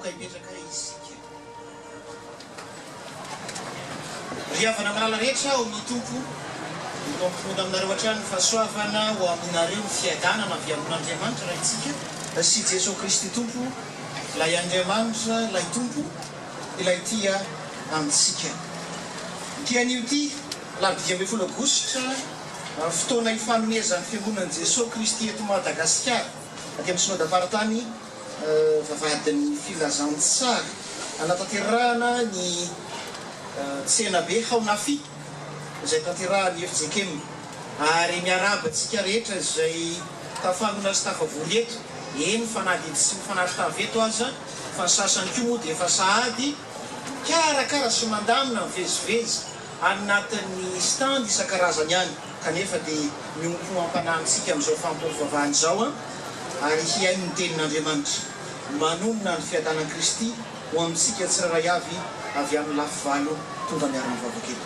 Aoka hipetraka isika. Ry havana malala rehetra ao amin'ny Tompo, miombom-pinoana aminareo hatrany ny fahasoavana ho aminareo ny fiadanana avy amin'Andriamanitra Raintsika sy Jesoa Kristy Tompo, Ilay Andriamanitra, Ilay Tompo, Ilay tia antsika. Ity anio ity, alarobia 15 aogositra, fotoana ifanomezan'ny Fiangonan'i Jesoa Kristy eto Madagasikara aty amin'ny Synodam-paritany Vavahadin'ny Filazantsara hanatanterahana ny tsenabe Haonafi izay tanterahan'ny fjkm ary miarahaba antsika rehetra izay tafangona sy tafavory eto, eny fa na dia tsy mifanatri-tava eto aza fa ny sasany koa moa dia efa sahady mikarakara sy mandamina mivezivezy any anatin'ny stand isan-karazany any kanefa dia miompom am-panahy amintsika amin'izao fanompoam-pivavahana izao ary hihaino ny tenin'Andriamanitra. Manonona ny fiadanan'i Kristy ho amintsika tsirairay avy avy amin'ny lafivalo tonga miara-mivavaka eto.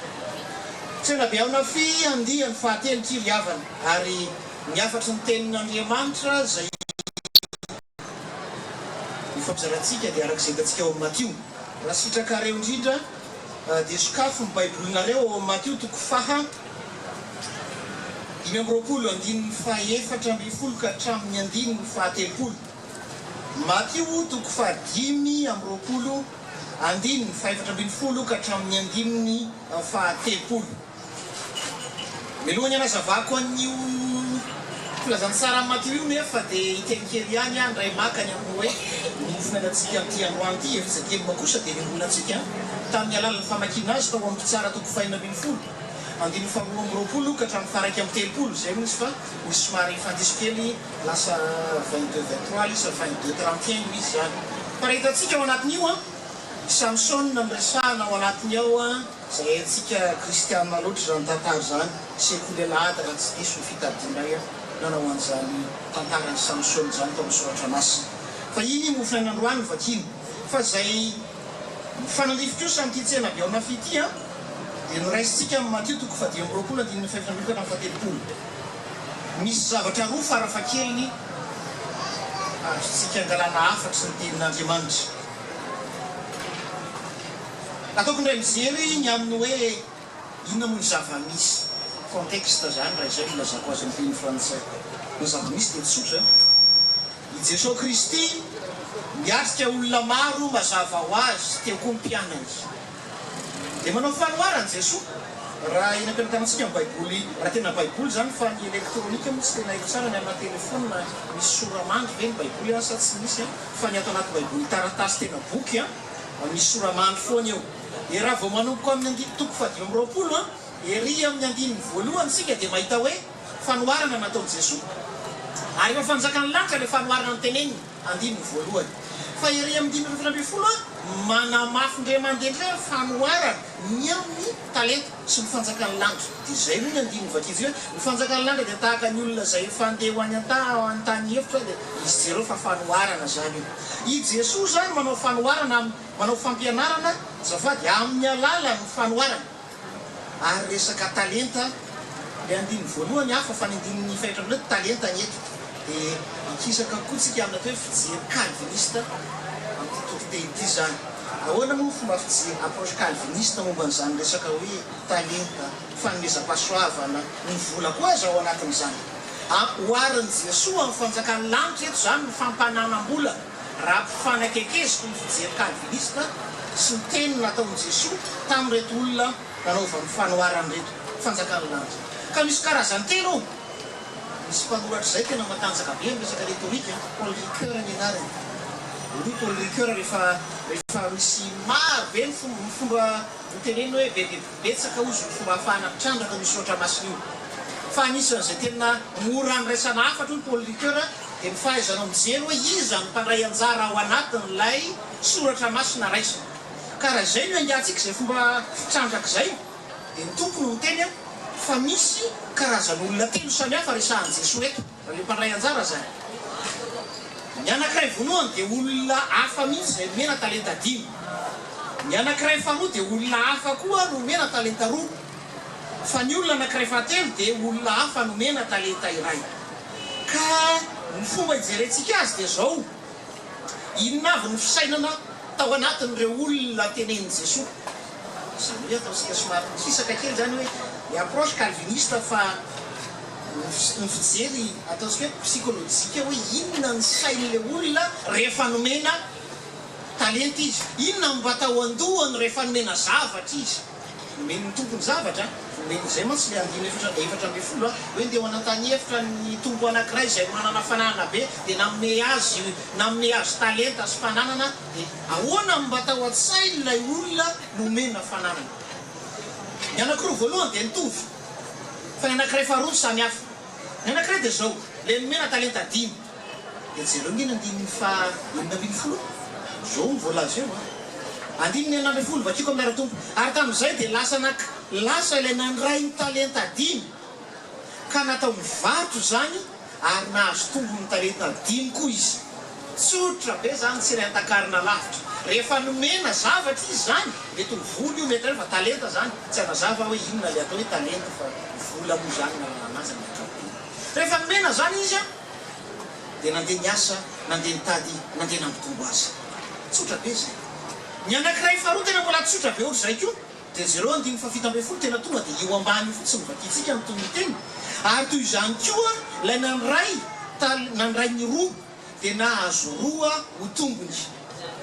Tsenabe ao Nafy andiany fahatelo ity ry havana ary ny hafatry ny tenin'Andriamanitra izay Ifampizarantsika dia araka izay hitantsika ao amin'ny Matio. Raha sitrakareo indrindra dia sokafy ny Baibolinareo ao amin'ny Matio toko faha 25 andininy faha 14 ka hatramin'ny andininy faha 30. Matio toko faha 25 andininy faha 14 ka hatramin'ny andininy faha 30. Mialohan'ny hanazavako an'io filazantsaran'i Matio io nefa dia hiteny kely ihany aho indray maka ny amin'ny hoe ny mofon'ainantsika amin'ity androany ity, FJKM kosa dia niombonantsika tamin'ny alalan'ny famakiana azy tao amin'ny Mpitsara toko fahenina ambin'ny folo, andininy faharoa amby roapolo ka hatramin'ny faha-31, izay hono izy fa misy somary fandiso kely lasa 22 23 ilay izy fa 22 31 no izy izany. Fa raha hitantsika ao anatin'io an, i Samsona no resahana ao anatiny ao an, Izay haintsika kristiana loatra izany tantara izany, sekoly alahady raha tsy diso ny fitadianay aho nanao an'izany tantaran'i Samsona izany tao amin'ny soratra masina. Fa iny mofonaina androany no vakiana. Fa izay mifanandrify kosa amin'ity tsena avy ao Nafy ity an, dia noraisintsika amin'ny Matio toko fahadimy amby roapolo andininy fahefatra ambin'ny folo ka hatramin'ny fahatelopolo. Misy zavatra roa farafahakeliny azontsika angalana hafatry ny tenin'Andriamanitra. Ataoko indray mijery ny amin'ny hoe inona moa ny zava-misy, contexte izany raha izay no ilazako azy amin'ny teny frantsay. Ny zava-misy dia tsotra, i Jesoa Kristy miatrika olona maro mazava ho azy, teo koa ny mpianany. Dia manao fanoharana Jesoa, raha eny am-pelatanantsika ny baiboly, raha tena baiboly izany fa ny elektronika moa tsy tena haiko tsara ny amina telephone misy sora-mandry ve ny baiboly an sa tsy misy an, fa ny ato anaty baiboly taratasy tena boky an. Misy sora-mandry foana eo. Dia raha vao manomboka amin'ny andininy toko fahadimy amby roapolo, ery amin'ny andininy voalohany isika dia mahita hoe fanoharana nataon'i Jesoa. Ary efa fanjakan'ny lanitra ilay fanoharana noteneniny, andininy voalohany. Fa ery amin'ny andininy 14, manamafy indray mandeha indray ny fanoharana ny amin'ny talenta sy ny fanjakan'ny lanitra. Dia izay moa ny andininy vakintsika hoe, ny fanjakan'ny lanitra dia tahaka ny olona izay efa handeha ho any an-tany efitra, dia izy jereo fa fanoharana izany io. I Jesoa izany manao fanoharana amin'ny, manao fampianarana, azafady, amin'ny alalan'ny fanoharana. Ary resaka talenta, ilay andininy voalohany hafa fa ny andininy fahefatra ambin'ny folo talenta ny eto. Dia hikisaka koa tsika amin'ny atao hoe fijery calviniste amin'ity toriteny ity izany. Ahoana moa ny fomba fijery, approche calviniste momba an'izany resaka hoe talenta, fanomezam-pahasoavana, ny vola koa aza ao anatin'izany. Oharin'i Jesoa amin'ny fanjakan'ny lanitra eto izany ny fampananam-bola raha ampifanakekeziko ny fijery kalvinista sy ny teny nataon'i Jesoa tamin'ireto olona nanaovany fanoharana ireto. Fanjakan'ny lanitra. Ka misy karazany telo io. Misy mpanoratra izay tena matanjaka be amin'ny resaka retorika, Paul Ricoeur ny anarany. Hoy Paul Ricoeur rehefa rehefa misy maro be ny fomba noteneniny hoe be dia Betsaka ozy ny fomba ahafahana mitrandraka an'io soratra masina io. Fa anisan'izay tena mora andraisana hafatra hoy Paul Ricoeur dia ny fahaizanao mijery hoe iza no mpandray anjara ao anatin'ilay soratra masina raisina. Ka raha izay no iangantsika izay fomba fitrandraka izay dia ny Tompo no miteny fa misy karazan'olona telo samihafa resahan'i Jesoa eto. Raha le mpandray anjara zany. Ny anakiray voalohany dia olona hafa mihitsy izay nomena talenta dimy. Ny anakiray faharoa dia olona hafa koa nomena talenta roa. Fa ny olona anakiray fahatelo dia olona hafa nomena talenta iray. Ka ny fomba hijerentsika azy dia zao, inona avy ny fisainana. tao anatin'ireo olona tenenin'i Jesoa. Izany hoe ataontsika somary mikisaka kely izany hoe ny approche calviniste fa ny fijery ataontsika hoe psychologique hoe inona ny sain'ilay olona rehefa nomena talenta izy, inona no mba tao an-dohany rehefa nomena zavatra izy. Nomen'ny Tompo ny zavatra, nomeny izay mantsy ilay andininy 14 hoe ndeha ho any an-tany efitra ny Tompo anankiray izay manana fananana be dia nanome azy nanome azy talenta sy fananana dia ahoana no mba tao an-tsain'ilay olona nomena fananana? Ny anankiroa voalohany dia nitovy fa ny anankiray faharoa no samy hafa. Ny anankiray dia izao, ilay nomena talenta dimy. Dia jereo nge ny andininy faha 16, izao no voalaza eo an. Andininy 16, vakiko amin'ny anaran'ny Tompo. Ary tamin'izay dia lasa nak lasa ilay nandray ny talenta dimy, ka natao nivarotra izany ary nahazo tombony talenta dimy koa izy. Tsotra be izany, tsy ilay antakarina lavitra. Rehefa nomena zavatra izy izany, mety ho vola io, mety fa talenta izany, tsy hanazava aho hoe inona ilay atao hoe talenta fa vola moa izany no alalana azy amin'ny ankapobeny. Rehefa nomena izany izy an, dia nandeha niasa, nandeha nitady, nandeha nampitombo azy. Tsotra be izay. Ny anankiray faharoa tena mbola tsotra be ohatr'izay koa, dia jereo andininy fahafito ambin'ny folo, tena tonga dia eo ambany io fotsiny no vakintsika ny tohin'ny teny. Ary toy izany koa ilay nandray tal, nandray ny roa, dia nahazo roa ho tombony.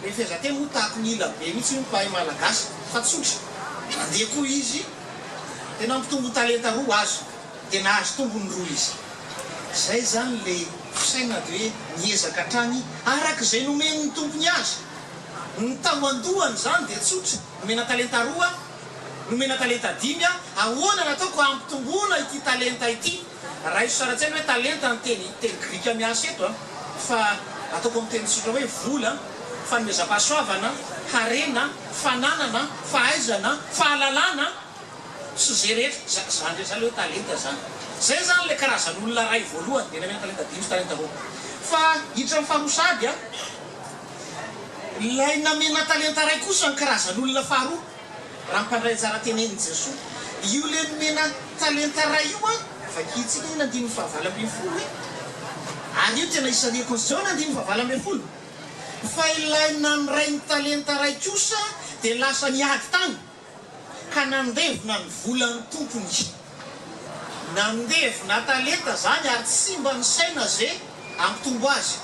Ilay fehezanteny moa tahaka ny ila be mihitsy io ny mpahay malagasy, fa tsotra. Nandeha koa izy, dia nampitombo talenta roa azy. Dia nahazo tombony roa izy. Izay izany ilay fisainana dia hoe miezaka hatrany araka izay nomen'ny tompony azy. Ny tao an-dohany izany dia tsotra, nomena talenta roa aho, nomena talenta dimy aho, ahoana no ataoko hampitomboana ity talenta ity? Raiso sary an-tsaina hoe talenta ny teny teny grika miasa eto an, fa ataoko amin'ny teny tsotra hoe vola, fanomezam-pahasoavana, harena, fananana, fahaizana, fahalalana. Sy ze rehetra, za, zany rehetra zany le hoe talenta zany. Zay zany le karazan'olona ray voalohany, dia namena talenta dimy sy talenta roa. Fa hiditra amin'ny faharoa sahady an, ilay namena talenta ray kosa ny karazan'olona faharoa, raha mpandray anjara tenenin'i Jesoa. Io le nomena talenta ray io an, vakintsika iny andininy faha-18 hoe, ary io tena isarihako an'i Jaona andininy faha-18, fa ilay nandray ny talenta ray kosa dia lasa niady tany. ka nandevona ny volan'ny tompony. Nandevona talenta zany ary tsy mba nisaina ze hampitombo azy.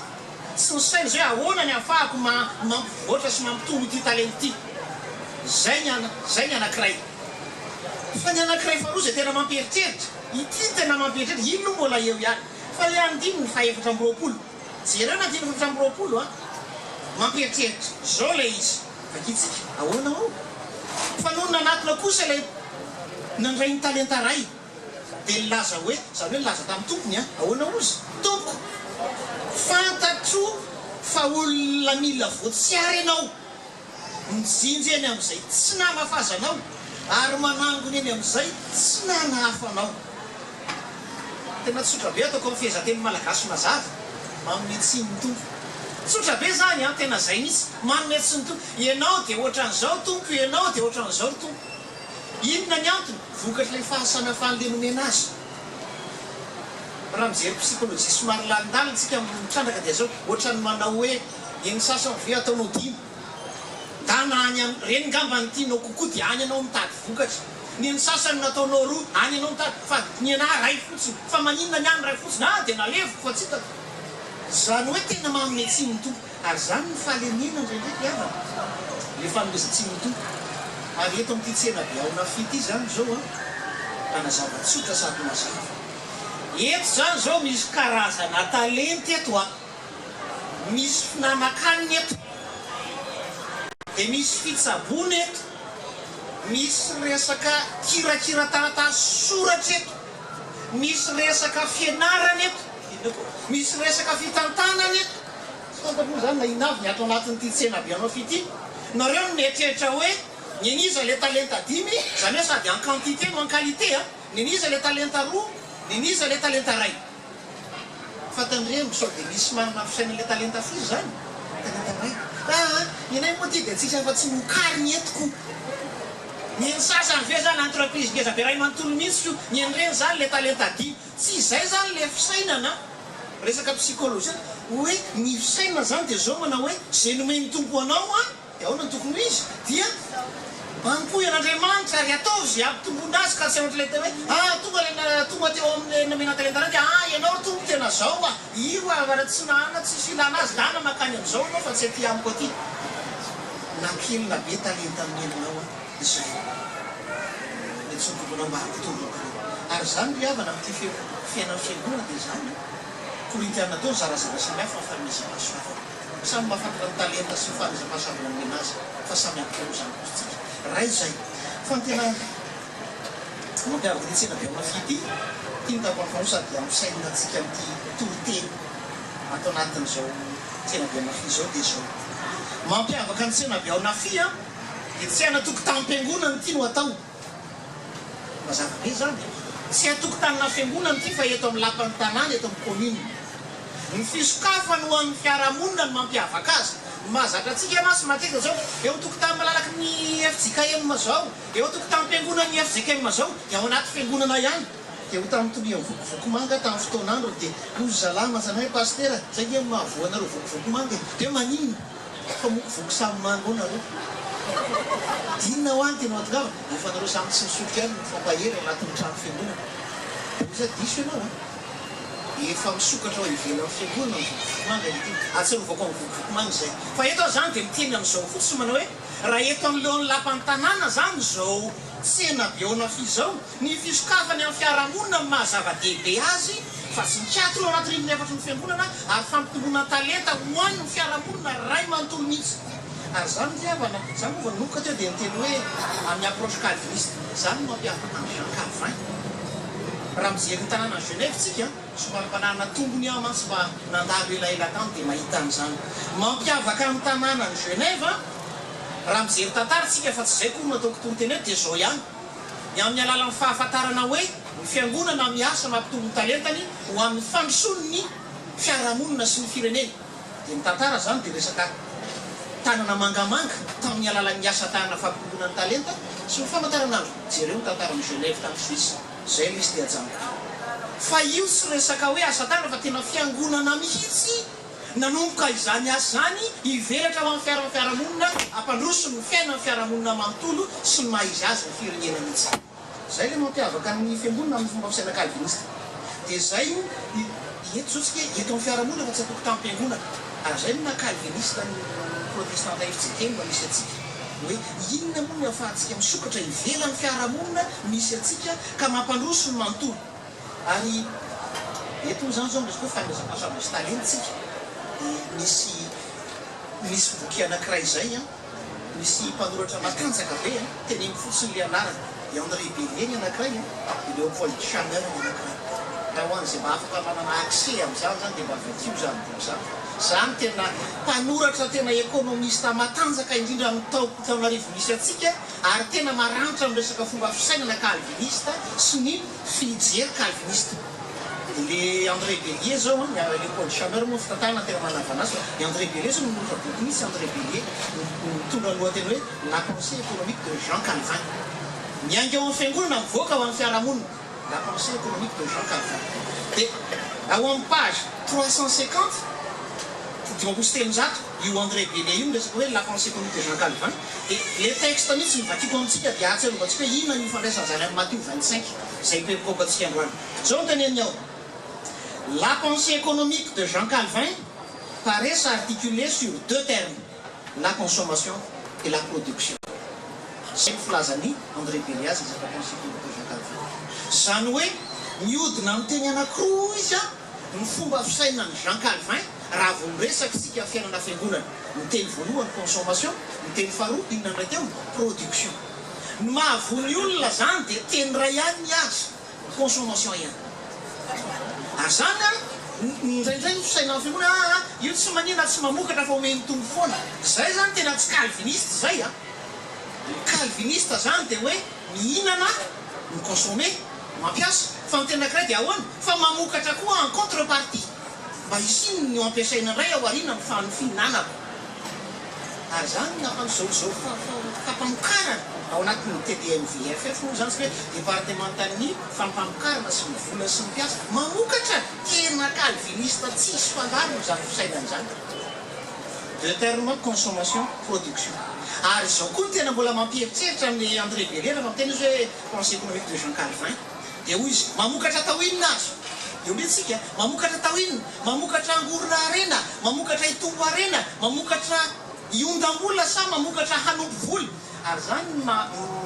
Tsy nisaina ze hoe ahoana ny ahafahako mampivoatra sy mampitombo ity talenta ity. Zay ny zay ny anakiray. Fa ny anakiray faharoa zay tena mampieritreritra, ity no tena mampieritreritra, iny aloha mbola eo ihany. Fa le andininy faha-24, jereo ny andininy faha-24 an, mampieritreritra. Zao ilay izy. Vakintsika, ahoana hono? Fa nony nanatona kosa ilay nandray ny talenta iray, dia nilaza hoe, izany hoe nilaza tamin'ny tompony an, ahoana hozy? Tompoko, fantatro fa olona mila voatsiary ianao, mijinja eny amin'izay tsy namafazanao, ary manangona eny amin'izay tsy nanahafanao. Tena tsotra be ataoko amin'ny fehezanteny malagasy mazava, manome tsiny ny Tompo. Tsotra be zany an, tena zay mihitsy, manome tsiny ny Tompo. Ianao dia ohatran'izao Tompo, ianao dia ohatran'izao ry Tompo. Inona ny antony? Vokatr'ilay fahasamihafan'ilay nomena azy. Raha mijery psychologie somary lalindalina tsika mitrandraka dia zao, ohatran'ny manao hoe ny an'ny sasany ve ataonao dimy. Ndana any am reny ngamba ny tianao kokoa dia any ianao mitady vokatra. Ny an'ny sasany nataonao roa, any ianao mitady fa ny anah ray fotsiny. Fa maninona ny ahy ny ray fotsiny? Ah dia naleviko fa tsy hitako. Zany hoe tena manome tsiny ny Tompo. Ary zany ny fahalemena indraindray ry havana. Le fanomezan-tsiny ny Tompo. Ary eto amin'ity tsena be ao Nafia ity zany zao an, mpanazava tsotra sady mazava. Eto zany zao misy karazana talenta eto an. Misy finanan-kanina eto, dia misy fitsaboana eto, misy resaka kirakira taratasy soratra eto, misy resaka fianarana eto, inona koa? Misy resaka fitantanana eto. Tsy fantatro moa izany na inona avy ny ato anatin'ity tsenabe anao f'ity. Nareo no mieritreritra hoe ny an'iza ilay talenta dimy, izany hoe sady en quantité no en qualité a! Ny an'iza ilay talenta roa, ny an'iza ilay talenta iray. Fa tandremo sao dia misy manana fisainana ilay talenta firy izany? Talenta iray. Aa, ny anay moa ity dia tsisy afa-tsy mokariny eto ko. Ny an'ny sasany ve izany entreprise ngeza be iray manontolo mihitsy ko. Ny an'ireny izany ilay talenta dimy. Tsy izay izany ilay fisainana. Resaka psychologie hoe ny fisainana izany dia izao manao hoe izay nomen'ny Tompo anao an. Dia ahoana no tokony ho izy? Dia manompoa an'Andriamanitra ary ataovy izay hampitomboana azy ka tsy ohatran'ilay teo hoe, ah, tonga ilay tonga teo amin'ilay nomena talenta iray dia, ah, ianao ry Tompo tena izao ah, io ah, raha tsy nahana tsisy ilana azy, lana mankany amin'izao ianao fa tsy aty amiko aty. Na kely na be talenta nomena anao ah, izay no tsy tomponao mba hampitomboako ireo. Ary izany ry havana amin'ity fiainan'ny fiangonana dia izany an. Korintiana teo zarazara samihafa ny fanomezam-pahasoavana. Samy mahafantatra ny talenta sy ny fanomezam-pahasoavana nomena azy fa samy hampitombo izany kosa isika. Raha izay. Fa ny tena mampiavaka ity tsena be ao Mafia ity, ity no tapany faharoa sady ampisainina antsika amin'ity toriteny ato anatin'izao tsena be ao Mafia izao dia izao. Mampiavaka ny tsena be ao Nafia dia tsy any an-tokotanim-piangonana ity no atao. Mazava be izany e! Tsy an-tokotanina fiangonana ity fa eto amin'ny lapan'ny tanàna, eto amin'ny commune. Ny fisokafany ho an'ny fiarahamonina no mampiavaka azy. Ny mahazatra antsika mantsy matetika izao, eo an-tokotany malalaky ny fjkm izao, eo an-tokotanim-piangonan'ny fjkm izao, dia ao anaty fiangonana ihany. Dia ho tamin'ny tonia vokovoko manga tamin'ny fotoan'androny dia hoy zalahy mantsana hoe Pasitera, zay nge no mahavoa anareo vokovoko manga e! Dia hoe maninona? Fa mokovoko samy manga ao nareo. Inona hoa ny tena mahatongavana? Efa nareo samy tsy misotro ihany no mifampahery ao anatin'ny trano fiangonana. Dia hoy za, diso ianao an! Efa misokatra ao ivelan'ny fiangonana ny vokovoko manga ity. Ahatsiarovako an'i vokovoko manga izay. Fa eto aho izany dia miteny amin'izao fotsiny manao hoe, raha eto anoloan'ny lapan'ny tanàna izany izao tsena be ao Nafia izao, Ny fisokafany amin'ny fiarahamonina no maha zava-dehibe azy fa tsy mikatona ao anaty rindrina efatry ny fiangonana ary fampitomboana talenta ho an'ny fiarahamonina ray manontolo mihitsy. Ary izany ry havana, za moa vao nanomboka teo dia niteny hoe amin'ny approche calviniste. Izany no mampiavaka an'i Jean Calvin. Raha mijery ny tanànan'i Genève tsika, somary mba nanana tombony aho mantsy mba nandalo elaela tany dia mahita an'izany. Mampiavaka ny tanànan'i Genève, raha mijery tantara tsika fa tsy izay akory no ataoko toriteny eto dia izao ihany. Ny amin'ny alalan'ny fahafantarana hoe ny Fiangonana miasa mampitombo ny talentany ho amin'ny fandrosoan'ny fiarahamonina sy ny firenena. Dia ny tantara izany dia resaka tanana mangamanga tamin'ny alalan'ny asa tanana fampitomboana ny talenta sy ny famantaranandro. Jereo ny tantaran'i Genève tany Suisse, izay no izy dia ajanoko. Fa io tsy resaka hoe asa tanana fa tena Fiangonana mihitsy. Nanomboka izany asa izany hivelatra ho amin'ny fiaran'ny fiarahamonina, hampandroso ny fiainan'ny fiarahamonina manontolo sy ny maha izy azy ny firenena mihitsy. Izay ilay mampiavaka ny fiangonana amin'ny fomba fisaina kalvinista. Dia izay io, eto izao tsika eto amin'ny fiarahamonina fa tsy an-tokotanim-piangonana. Ary izay no maha kalvinista ny protestanta FJKM misy antsika. Hoe inona moa no ahafahantsika misokatra ivelan'ny fiarahamonina misy antsika ka mampandroso ny manontolo. Ary eto moa izany izao miresaka hoe fanomezam-pahasoavana sy talenta isika dia misy misy boky anankiray izay an, misy mpanoratra matanjaka be an, teneno fotsiny ilay anarany, i André Bellier ny anankiray an, i Léopold Schammer ny anankiray. Raha ho an'izay mba afaka manana accès amin'izany izany dia mba vakio izany boky izany fa izany tena mpanoratra tena ekonomista matanjaka indrindra amin'ny tao taonarivo misy antsika ary tena maranitra amin'ny resaka fomba fisainana calviniste sy ny Fijery calviniste. Le André Bellier zao an, ny Léopold Schammer moa fitantarana tena manavana azy fa i André Bellier zao nanoratra boky mihitsy André Bellier mitondra ny lohateny hoe La pensée économique de Jean Calvin. Miainga ao amin'ny fiangonana mivoaka ho an'ny fiarahamonina. La pensée économique de Jean Calvin. Dia ao amin'ny page 350, 350, io André Bellier io miresaka hoe La pensée économique de Jean Calvin. Dia le texte mihitsy no vakiko amintsika dia ahatsiarovantsika hoe inona no ifandraisan'izany amin'i Matio 25 izay perikopantsika androany. Izao no teneniny ao, La pensée économique de Jean Calvin paraît s'articuler sur deux termes, la consommation et la production. Izay no filazan'i André Bellier azy resaka pensée économique de Jean Calvin. Izany hoe mihodina amin'ny teny anankiroa hoy izy an, Ny fomba fisainan'i Jean Calvin raha vao miresaka isika fiainana fiangonana, ny teny voalohany consommation, ny teny faharoa inona indray teo? Production. Ny mahavoa ny olona zany dia teny iray ihany ny azy, consommation ihany. Ary zany an, indraindray ny fisainan'ny fiangonana aa io tsy manina tsy mamokatra fa omen'ny Tompo foana. Zay zany tena tsy calviniste zay an. Ny calviniste zany dia hoe mihinana, mi-consommer, Mampiasa, fa ny tena anankiray dia ahoana? Fa mamokatra koa en contre partie, mba hisiany ny ho ampiasaina indray ao aoriana ny fa ny fihinanako. Ary izany no nampandroso izao fampamokarana ao anatin'ny TDMVFF moa izany satria hoe departemantan'ny fampamokarana sy ny vola sy ny mpiasa. Mamokatra! Tena calviniste tsisy fangarony izany fisainana izany. Deux termes, consommation, production. Ary izao koa no tena mbola mampieritreritra an'i André Bellet rehefa miteny izy hoe Pensée économique de Jean Calvin. Dia hoy izy, mamokatra atao inona ary? Eo indray tsika, mamokatra atao inona? Mamokatra hangorona harena, mamokatra hitombo harena, mamokatra hiondam-bola sa mamokatra hanompo vola? Ary izany no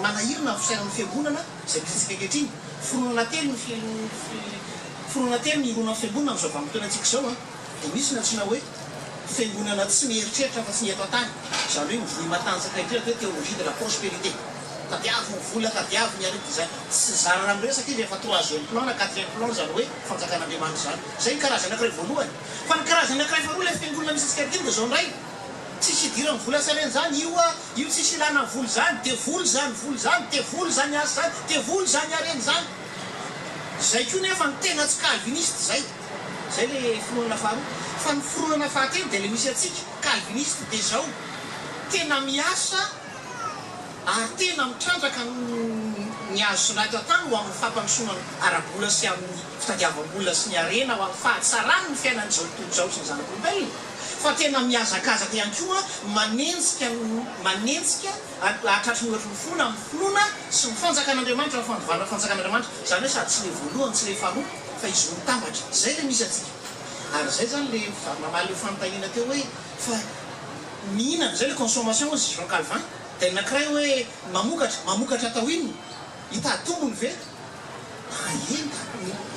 manahirana ny fisainan'ny fiangonana izay misy antsika ankehitriny. Fironana telo ny fironana telo ny hironan'ny fiangonana amin'izao vanim-potoanantsika izao an! Dia misy ny antsoina hoe fiangonana tsy mieritreritra afa-tsy ny eto an-tany, izany hoe mivoy matanjaka indrindra atao hoe théologie de la prospérité. Tadiavo ny vola, tadiavo ny harena, dia izany. Tsy zara raha miresaka izy rehefa troisième plan na quatrième plan izany hoe fanjakan'Andriamanitra izany. Izay ny karazany anankiray voalohany. Fa ny karazany anankiray faharoa ilay fiangonana misy antsika ankehitriny dia izao indray, tsisy idiran'ny vola sy harena izany, io a, io tsisy ilana vola izany, devoly izany vola izany, devoly izany asa izany, devoly izany harena izany. Izay koa nefa no tena tsy calviniste izay. Izay ilay fironana faharoa. Fa ny fironana fahatelo dia ilay misy antsika, calviniste, dia izao, tena miasa ary tena mitrandraka ny azo sy ny raitra tany ho amin'ny fampandrosoana ara-bola sy amin'ny fitadiavam-bola sy ny harena ho amin'ny fahatsaran'ny fiainan'izao tontolo izao sy ny zanak'olombelona, fa tena mihazakazaka ihany koa manenjika manenjika hahatratry ny ohatry ny finoana amin'ny finoana sy ny fanjakan'Andriamanitra, ny fandovana ny fanjakan'Andriamanitra, izany hoe sady tsy ilay voalohany tsy ilay faharoa fa izy roa mitambatra, izay ilay misy antsika. Ary izay izany ilay mamaly io fanontaniana teo hoe fa mihinana, izay ilay consommation hozy Jean Calvin, dia ny anankiray hoe mamokatra, mamokatra atao inona? Hitady tombony ve? Ah eny ka,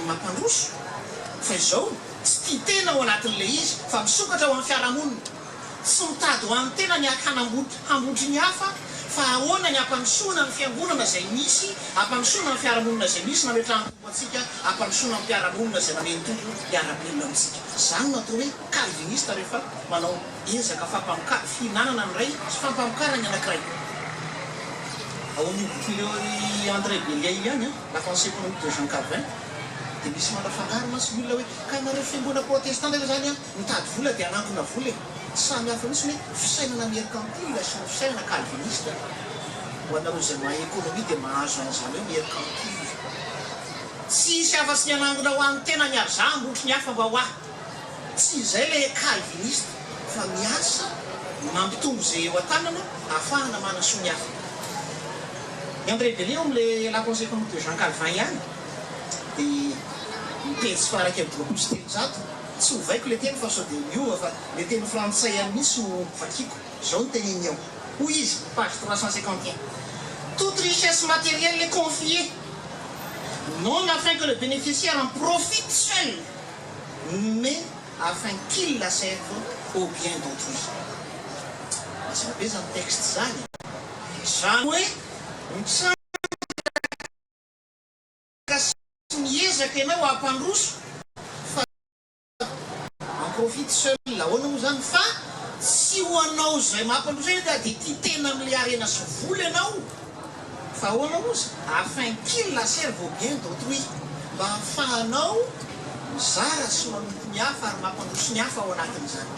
mampandroso. Fa izao, tsy tia tena ao anatin'ilay izy fa misokatra ho an'ny fiarahamonina. Tsy mitady ho an'ny tena ny hanambotry hambotry ny hafa fa ahoana ny hampandrosoana ny fiangonana izay misy, hampandrosoana ny fiarahamonina izay misy nametrahan'ny Tompo antsika, hampandrosoana ny mpiara-monina izay namen'ny Tompo hiara-belona amintsika. Izany no atao hoe calviniste rehefa manao ezaka fampamoka fihinanana ny iray sy fampamokarana ny anankiray. Ao amin'io bokin'i André Bellier io ihany, La pensée économique de Jean Calvin, dia misy manafangaro mantsy ny olona hoe ka nareo fiangonana protestanta ve izany an, mitady vola dia hanangona vola e! Tsy samy hafa mihitsy ny hoe fisainana mercantile sy ny fisainana calviniste. Ho anareo izay mahay économie dia mahazo an'izany hoe mercantile. Tsy hisy afa-tsy ny hanangona ho an'ny tenany ary za hambotry ny hafa mba ho ahy. Tsy izay ilay calviniste fa miasa mampitombo izay eo an-tanana ahafahana manasoa ny hafa. I André Bellier ao amin'ilay La pensée économique de Jean Calvin ihany dia ny pejy faha-351, tsy ovaiko ilay teny fa sao dia miova fa ilay teny frantsay ihany mihitsy no vakiako, izao no teneniny ao, hoy izy, page 351, Toute richesse matérielle est confiée, non afin que le bénéficiaire en profite seul, mais afin qu'il la serve au bien d'autrui. Mazava be izany texte izany e! Izany hoe mitrandraka sy miezaka ianao hampandroso fa en profite seul. Ahoana moa izany fa tsy ho anao izay mampandroso anie dia tia tena amin'ilay harena sy vola ianao. Fa ahoana ozy? Afin qu'il la serve au bien d'autrui, mba hahafahanao mizara sy manompo ny hafa ary mampandroso ny hafa ao anatin'izany.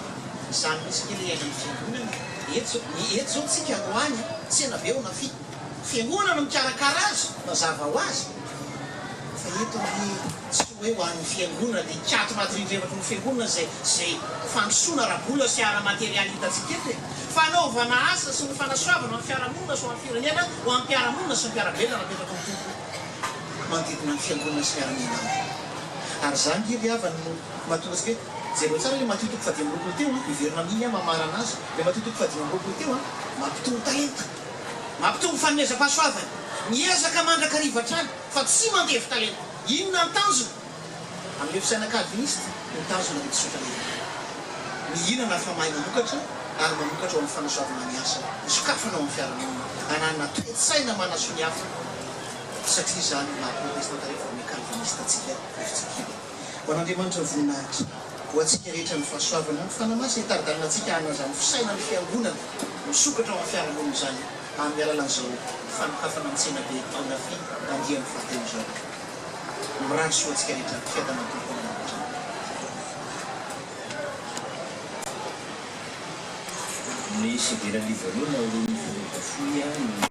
Izany mihitsy ange ilay iainan'ny fiangonana e! Eto zao, ny eto zao tsika androany an, tsena be ao Nafia. Fiangonana no mikarakara azy, mazava ho azy. Fa eto anie tsy hoe ho an'ny fiangonana dia hikatona ato rindrevaka ny fiangonana izay izay fandrosoana ara-bola sy ara-materialy hitantsika eto e! Fanaovana asa sy ny fanasoavana ny fiarahamonina sy ho an'ny firenena, ho an'ny mpiara-monina sy ny mpiara-belona napetraky ny Tompo manodidina ny fiangonana sy miara-miaina aminy. Ary izany nge ry havana no mahatonga antsika hoe, jereo tsara ilay Matio toko fahadimy amby roapolo teo an, miverina amin'iny aho mamarana azy, ilay Matio toko fahadimy amby roapolo teo an, mampitombo talenta, mampitombo fanomezam-pahasoavana, miezaka mandrakariva hatrany fa tsy mandevy talenta. Inona ny tanjona? Amin'ireo fisainana calviniste, ny tanjona dia tsotra lehibe. Mihinana fa mahay mamokatra ary mamokatra ho amin'ny fanasoavana ny asa, hisokafana ao amin'ny fiarahamonina, hananana toe-tsaina manasoa ny hafa, satria izany no maha protestanta reforme calviniste antsika rehefa Ho an'Andriamanitra ny voninahitra, ho antsika rehetra ny fahasoavana, ny Fanahy Masina hitari-dalana antsika hanana izany fisainan'ny fiangonana misokatra ao amin'ny fiarahamonina izany amin'ny alalan'izao fanokafana ny tsenabe ao Nafy andiany fahatelo izao. Mirary soa antsika rehetra fiadanan'ny Tompo aminao hatrany. Ny sedirany voalohany aorian'ny filoha fohy no.